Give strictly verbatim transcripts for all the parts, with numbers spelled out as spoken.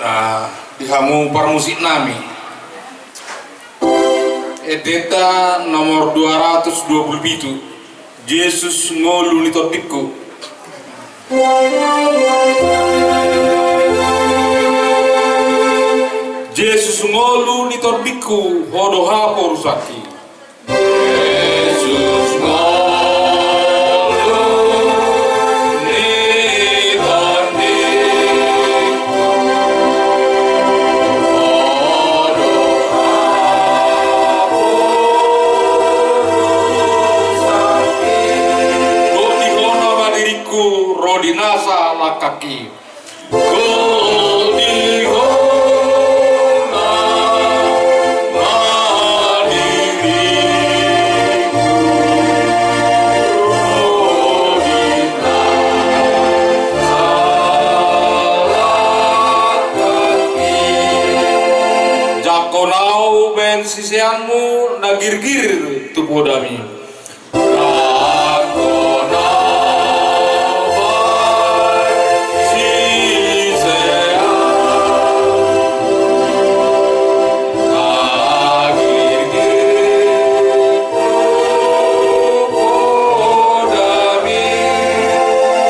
Ah, di hamu parmusik nami. Edita nomor dua ratus dua puluh pitu. Jesus ngolu ni tondingku. Jesus ngolu ni tondingku, ho do haporusangki. Jesus ngolu ni tondingku, ho do haporusangki. Ro di hona ma diringku, ro di nasa langkangki. Ro di hona ma diringku, ro di nasa langkangki. Jangkon ahu bahen siseanmu na girgir tu podami.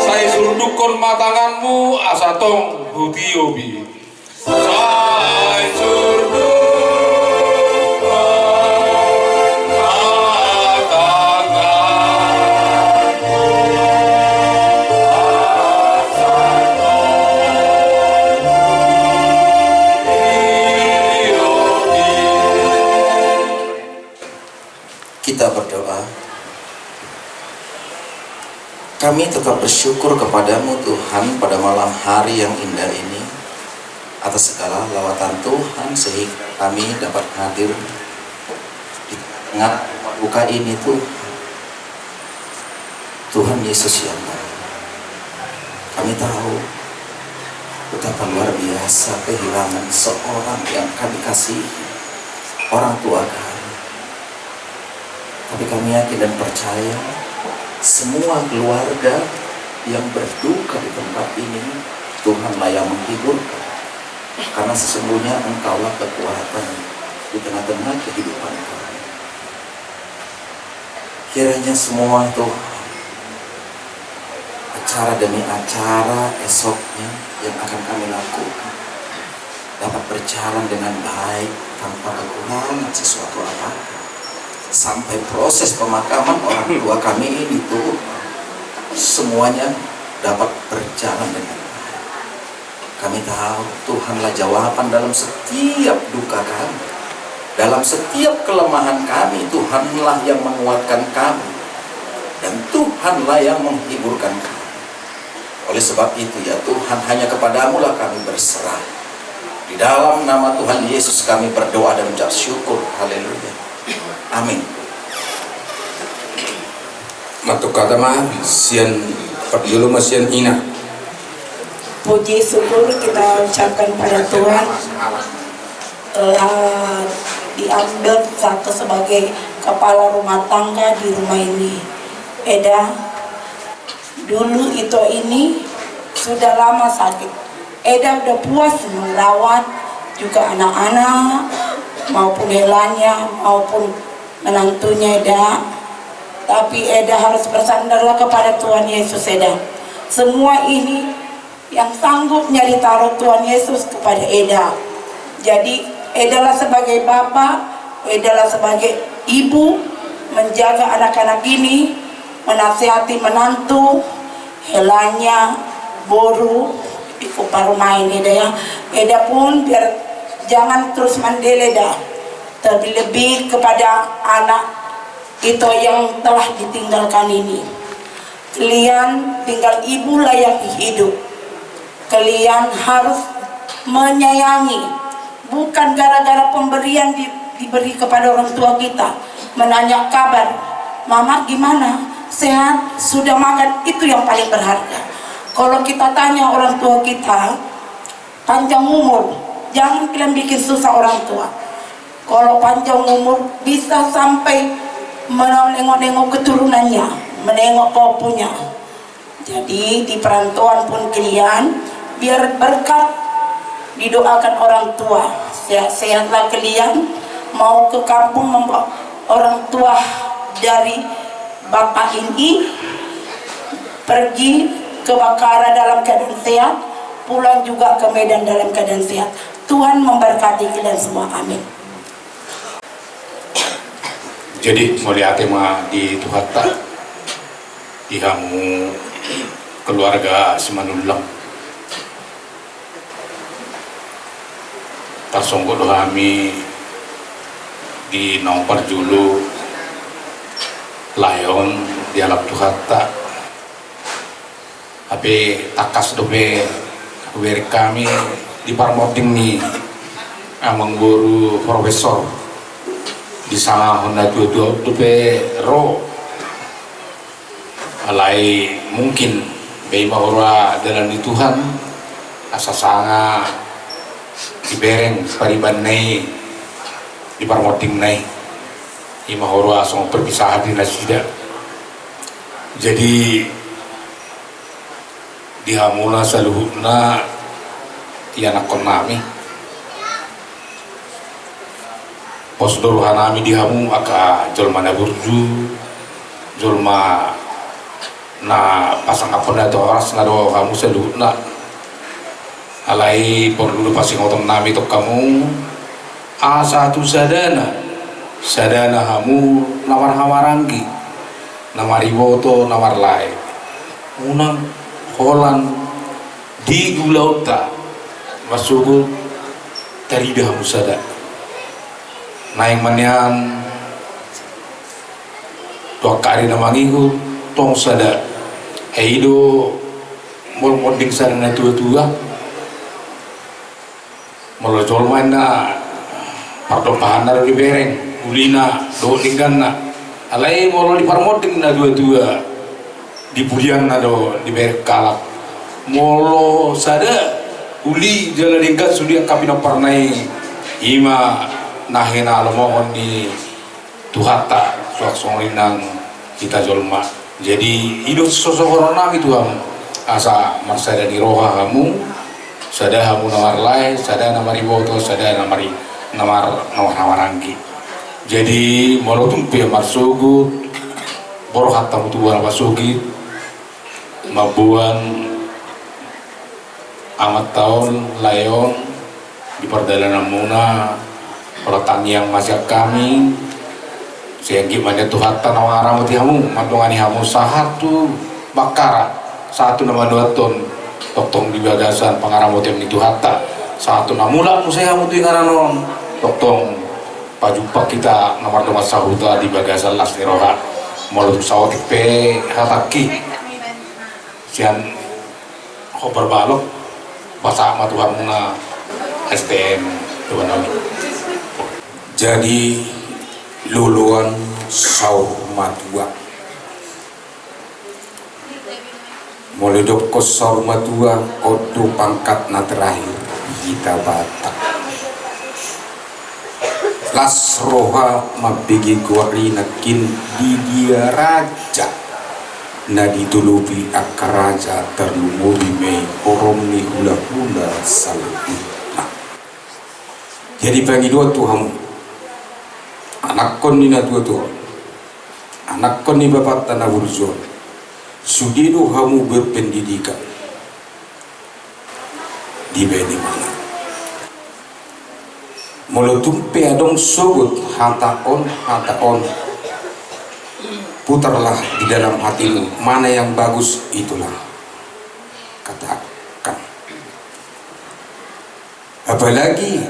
Sai surdukkon ma tanganmu asa tong hutiopi. Sai surdukkon ma tanganmu asa tong hutiopi. Kita berdoa. Kami tetap bersyukur kepada-Mu, Tuhan, pada malam hari yang indah ini, atas segala lawatan Tuhan, sehingga kami dapat hadir di tengah rumah duka ini, Tuhan. Tuhan Yesus yang baik, kami tahu betapa luar biasa kehilangan seorang yang kami kasihi, orang tua kami. Tapi kami yakin dan percaya, semua keluarga yang berduka di tempat ini, Tuhanlah yang menghiburkan. Karena sesungguhnya Engkaulah kekuatan di tengah-tengah kehidupan kami. Kiranya semua, Tuhan, acara demi acara esoknya yang akan kami lakukan dapat berjalan dengan baik tanpa kekurangan sesuatu apa-apa. Sampai proses pemakaman orang tua kami ini, Tuhan, semuanya dapat berjalan dengan baik. Kami tahu Tuhanlah jawaban dalam setiap duka kami. Dalam setiap kelemahan kami, Tuhanlah yang menguatkan kami. Dan Tuhanlah yang menghiburkan kami. Oleh sebab itu, ya Tuhan, hanya kepada-Mu-lah kami berserah. Di dalam nama Tuhan Yesus kami berdoa dan ucap syukur. Haleluya. Amin. Mantuk hata ma sian, parjolo ma sian ina. Puji syukur kita ucapkan pada Tuhan telah diambil satu sebagai kepala rumah tangga di rumah ini. Eda, dulu Ito ini sudah lama sakit. Eda udah puas merawat juga anak-anak maupun helanya maupun menantunya, Eda. Tapi Eda harus bersandarlah kepada Tuhan Yesus, Eda. Semua ini yang sanggup nyari taruh Tuhan Yesus kepada Eda. Jadi, Edalah sebagai bapak, Edalah sebagai ibu, menjaga anak-anak ini, menasihati menantu, helanya, boru, di parumaen, Eda, ya. Eda pun biar jangan terus mandele, Eda. Terlebih-lebih kepada anak Ito yang telah ditinggalkan ini. Kalian tinggal ibu layani hidup. Kalian harus menyayangi. Bukan gara-gara pemberian di-, diberi kepada orang tua kita. Menanya kabar, "Mama gimana? Sehat? Sudah makan?" Itu yang paling berharga. Kalau kita tanya orang tua kita, panjang umur. Jangan kalian bikin susah orang tua. Kalau panjang umur, bisa sampai menengok-nengok keturunannya, menengok pupunya. Jadi, di perantauan pun kalian, biar berkat Didoakan orang tua, sehat-sehatlah kalian, mau ke kampung membawa orang tua dari bapak ini, pergi ke Bakara dalam keadaan sehat, pulang juga ke Medan dalam keadaan sehat. Tuhan memberkati kalian semua. Amin. Jadi, mauliate ma di Tuhanta, di hamu keluarga Simanullang. Tarsonggot do hami di naung parjolo lae on dialap Tuhanta. Hape tangkas dope hubereng hami di parmonding ni amangboru profesor, disangahon na tua-tua dope ro. Alai mungkin be i ma huroha dalan ni Tuhan, asa sanga dibereng paribanna i di parmondingna i. I ma huroha songon perpisahan ni nasida. Jadi di hamuna saluhutna ianakkonnami, pos do rohanami di hamu angka jolma na burju, jolma na pasangaphon na torasna do hamu saluhutna. Alai porlu do pasingotonnami tong hamu, asa tu sadana, sadana hamu na marhahamaranggi, na mariboto, na marlae, unang holan di ulaonta marsogot tarida hamu sada. Naeng ma nian tu angka ari na mangihut tong sada. Ai i do molo monding sada na tua-tua, molo jolma inna pardompahanna do dibereng, ulina dohot dengganna. Alai molo di parmonding na tua-tua, di pudianna do dibereng halak. Molo sada uli jala denggan sude angka pinomparna i, i ma na hinalomohon ni Tuhanta, suang songon i nang hita jolma. Jadi i do sosohononnami tu hamu, asa marsada ni roha hamu, sada hamu na marlae, sada na mariboto, sada na mari, na mar, na marhahamaranggi. Jadi molo tung pe marsogot, borhat hamu tu bona pasogit, mamboan amanta on, lae on, di pardalananmuna, olo tangiang ma sian hami, sai anggiat ma nian Tuhanta na mangaramoti hamu, mandongani hamu sahat tu Bakara, sahat tu na manuathon, tongtong di bagasan pangaramotion ni Tuhanta, sahat tu na mulak muse hamu tu inganan on, tongtong pajumpa hita na mardongan sahuta di bagasan las ni roha. Molo tung saotik pe hatangki sian hombar balok, pasahat ma tu hamuna S T M tu banami. Jadi loloan saur matua. Molo didokkon saur matua, on do pangkat na terakhir di hita Batak. Las roha mambege goar i nangkin di dia raja na ditolopi angka raja, tarlumobi ma i horong ni hulahula saluhutna. Jadi pangidoan tu hamu, anakkon ni na tua-tua on, anakkon ni bapanta na burju on, sude do hamu berpendidikan. Dibaen imana. Molo tung pe adong sogot hata on, hata on, putarlah di dalam hatimu, mana yang bagus itulah katakan. Apalagi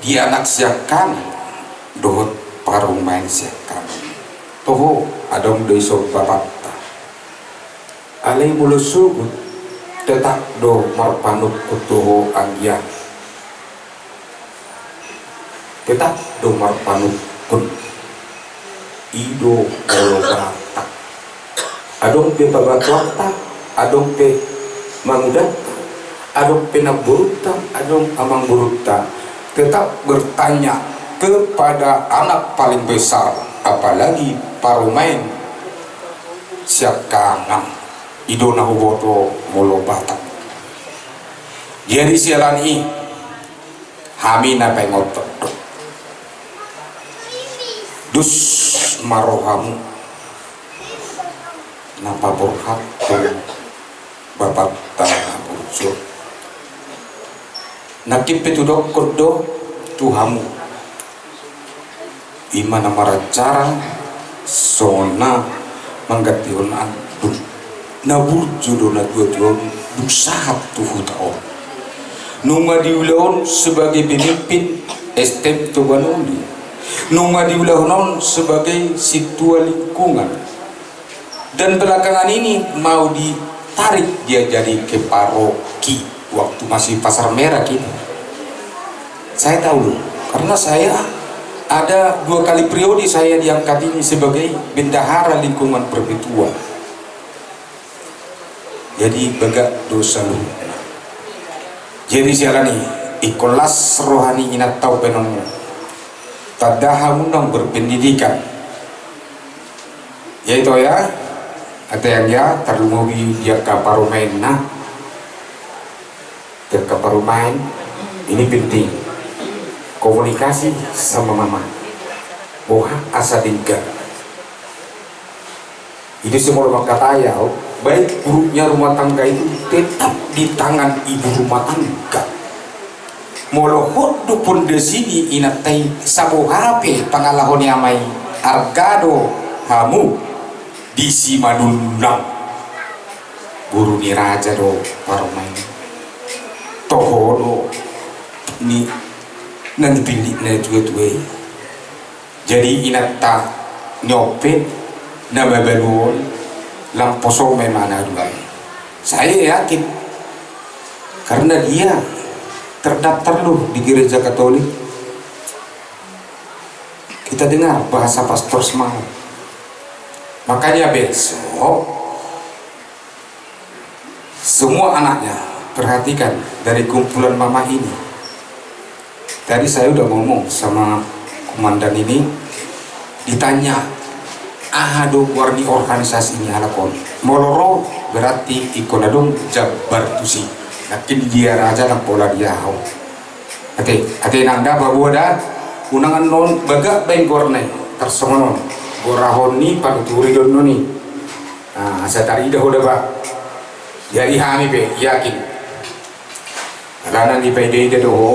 di anak siangkangan dohot parumaen siangkangan. Toho, adong do i songon bapanta. Alai molo sogot, tetap do marpanungkun toho anggiat. Tetap do marpanungkun. I do molo Batak. Adong pe pabatuanta, adong pe mangudanta, adong pe namborunta, adong amangborunta. Tetap bertanya kepada anak paling besar, apalagi parumaen siangkangan. I do na huboto molo Batak. Jadi siala ni i, Ami na paingothon do. Dos ma rohamu na paborhathon Bapanta na burju on. Nangkin pe tudokkon do tu hamu, i ma na maracara songon na manggantihon andung. Na burju do natuatua on dung sahat tu huta on. Nunga diula on sebagai pemimpin S T M Toba Noli. Nunga diulahon on sebagai sintua lingkungan. Dan belakangan ini mau ditarik dia jadi keparoki waktu masih Pasar Merah kita. Saya tahu loh, karena saya ada dua kali periode saya diangkat ini sebagai bendahara lingkungan perpetua. Jadi bagak do saluhutna. Jadi siala ni i, ingkon las roha ni inanta on pe nang tanda hamu nang berpendidikan. Ya itu ya, ate anggia, tarlumobi di angka parumaenna. Di angka parumaen, ini penting. Komunikasi sama mama. Boha asa denggan. Jadi semua rumah kata ya, baik buruknya rumah tangga itu tetap di tangan ibu rumah tangga. Molo hot do pondasina inanta i, saboha pe pangalaho ni ama i, arga do hamu di Simanullang. Boru ni raja do parumaen. Toho do ni na nipillit natuatua i. Jadi inanta ni on pe na mabalu on, lam poso ma imana dua i. Saya yakin, karena dia terdaftar loh di Gereja Katolik. Kita dengar bahasa pastor semalam. Makanya besok semua anaknya, perhatikan dari kumpulan mama ini. Tadi saya udah ngomong sama komandan ini, ditanya, aha do goar ni organisasi ni halak on? Molo ro, berarti ingkon adong jambar tusi. Nangkin dia raja nang pola dia ho. Ate, ate nang da, paboa da, unang annon bagak baen goarna i, tarsongon on. Gorahon ni panuturi do annon i. Nah, asa tarida ho da ba. Jadi hami pe yakin. Alana dipaidaida do ho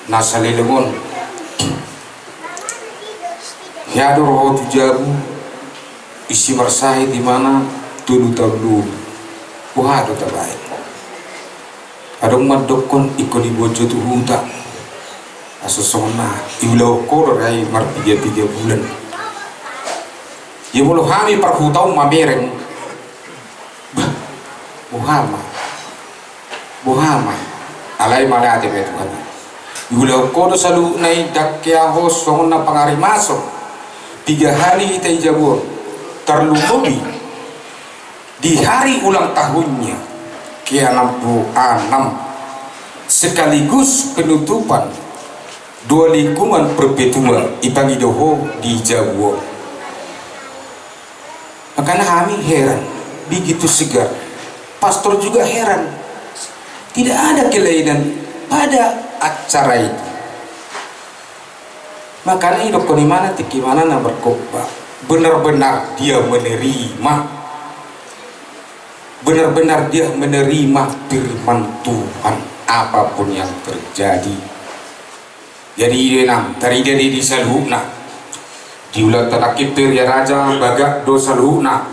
na saleleng on. Hea do ro ho tu jabu, isi marsahit imana tolu taon dulu. Boha do tabaen? Adong mandokkon ingkon diboan jo tu huta. Asa songon na iulahon ho do ra i marpigapiga bulan. Ia molo hami parhuta on mamereng. Bah, boha ma. Boha ma. Alai mauliate ma Tuhan. Iulahon ho do saluhutna i, ndang hea ho songon na pangarimason. Piga hali hita di jabu on. Tarlumobi di hari ulang tahunnya ke enam puluh enam, sekaligus penutupan dua lingkungan perpetua, dipangido ho di jabu on. Makanya kami heran, begitu segar. Pastor juga heran. Tidak ada kelainan pada acara itu. Makanya idokkon imana, tingki imana na berkhotbah, benar-benar dia menerima, benar-benar dia menerima firman Tuhan, apapun yang terjadi. Jadi i do inang, tarida do i di saluhutna. Di ulaonta nangkin pe, raja, bagak do saluhutna.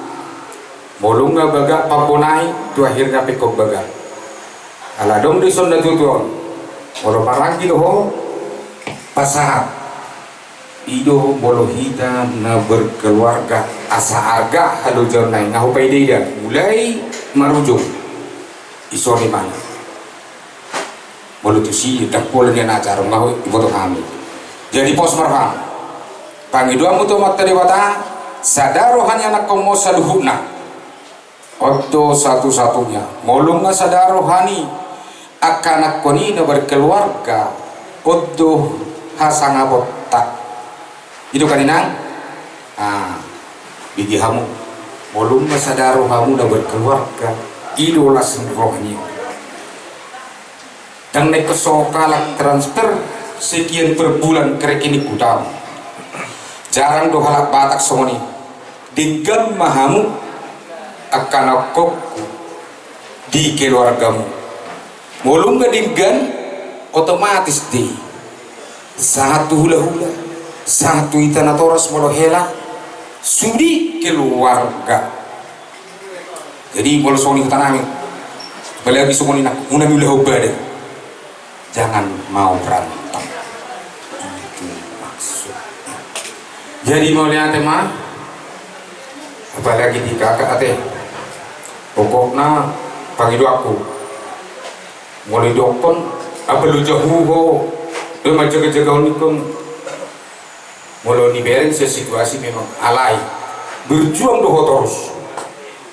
Molo nunga bagak pamboan i, tu akhirna pe ingkon bagak. Ala adong do dison na tutu on. Molo maranggi do ho, pasahat. I do molo hita na berkeluarga, asa arga halojaonna i, nga hupaidaida. Mulai marujung. Dison imana. Molo tusi, ndang pola nian acara, nga ho iboto hami. Jadi pos ma roham. Pangidoanmu tu Amanta Debata, sada roha ni anakkonmu saluhutna. On do satu-satunya. Molo nunga sada roha ni angka anakkon i na berkeluarga, on do hasangapon ta. I do kan inang? Ah, bege hamu. Molo nunga sada rohamu na berkeluarga, i do las ni roha ni on. Ndang na ingkon songon halak transfer sekian per bulan ke rekening utang. Jarang do halak Batak songon i. Denggan ma hamu angka na ongkongku di keluargamu. Molo nunga denggan, otomatis do i sahat tu hulahula, sahat tu hita natoras molo hela, sude keluarga. Jadi molo songon i hutanami, apalagi songon i na unang hulahula, jangan mau berantem. Itu maksudnya. Jadi mauliate ma, apalagi di kakak ate. Pokokna pangidoanku, molo didokkon, apa lu jahu ho, dia manjaga-jaga on ikon. Molo nibereng sian situasi memang alai berjuang do ho torus.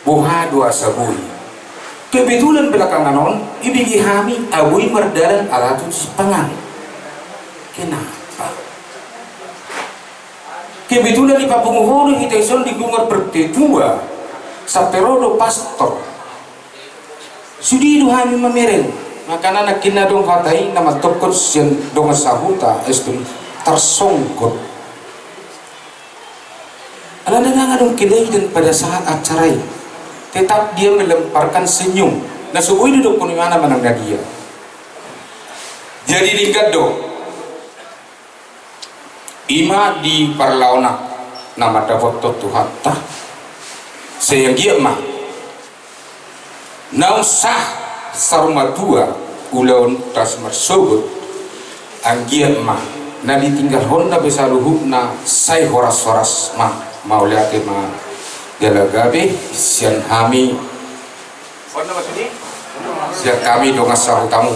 Boha do asa boi. Kebetulan belakangan on ibege hami abui mardalan ala tu Sipangani. Kenapa? Kebetulan ipapungu ho do hita ison di bungar pertetua sampe ro do pastor. Sude do hami mamereng, makana nangkin adong hata i na mandokkon sian dongan sahuta, S P M, tarsonggot. Alana ndang adong keleidan pada saat acara i, tetap dia melemparkan senyum. Na so boi do dokkon imana manang na dia. Jadi denggan do. Ima di parlaona na mandapothon Tuhanta. Sai anggiat ma naung sah saur matua ulaonta simarsogot, anggiat ma na ditinggalhonna be saluhutna sai horas-horas ma. Mauliate ma jala gabe sian hami, sian hami dongan sahutamu.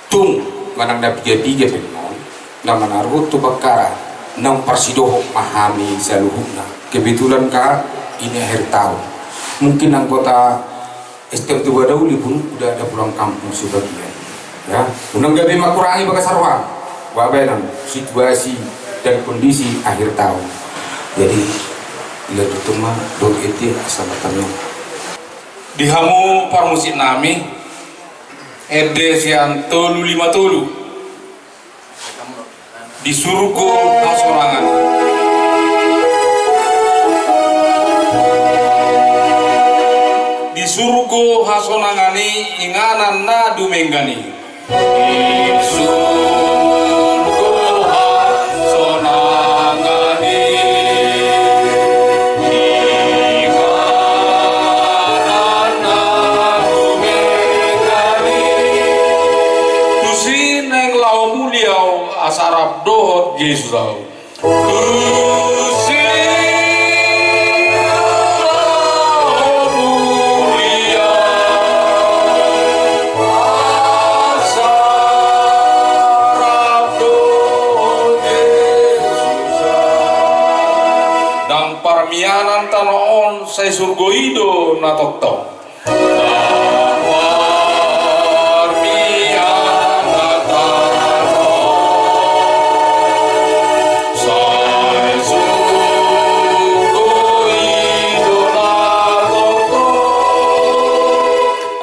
Tung manang na piga-piga pe on na manaruhon tu Bakkara, naung parsidohot ma hami saluhutna. Kebetulan kan ini akhir tahun. Mungkin anggota S T M Tuba Dauli pun udah ada pulang kampung sebagian. Ya, unang gabe mangkurangi bagas roha. Babenan situasi dan kondisi akhir tahun. Jadi, ia tutup ma dohot ende asa martangiang. Di hamu parmusik nami, ende sian tolu lima tolu. Di surgo hasonangan i. Di surgo hasonangan i, inganan na dumenggan i. Di surgo hasonangan i, inganan na dumenggan i. Tusi naeng laho mulia au asa rap dohot Jesus au. Tusi laho mulia au asa rap dohot Jesus au. Ndang parmianan tano on, sai surgo i do na tongtong.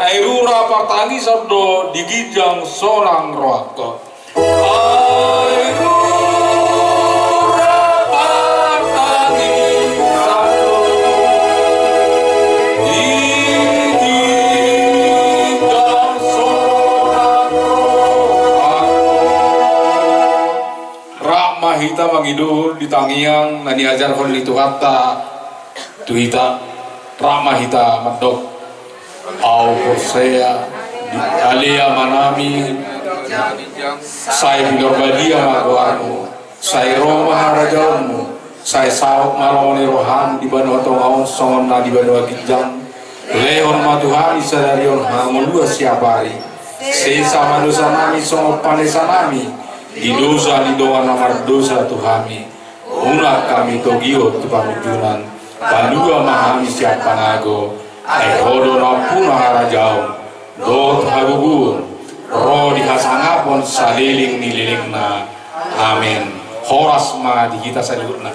Ai rura partangisan do di ginjang sonang rohangkon. Ai rura partangisan do di ginjang sonang rohangkon. Rap ma hita mangido di tangiang na niajarhon ni Tuhanta tu hita. Rap ma hita mandok. Au porsea di ale Amanami, sai pinarbadia ma goarmu, sai ro ma harajaonmu, sai saut ma lomo ni roham di banua tonga on songon na di banua ginjang. Lehon ma tu hami sadari on hangoluan siapari. Sesa ma dosanami songon panesanami di dosa ni dongan na mardosa tu hami. Unang hami togihon tu pangunjunan, palua ma hami sian pangago, ai Ho do nampuna harajaon, dohot hagogoon, ro di hasangapon saleleng ni lelengna. Amen. Horas ma di hita saluhutna.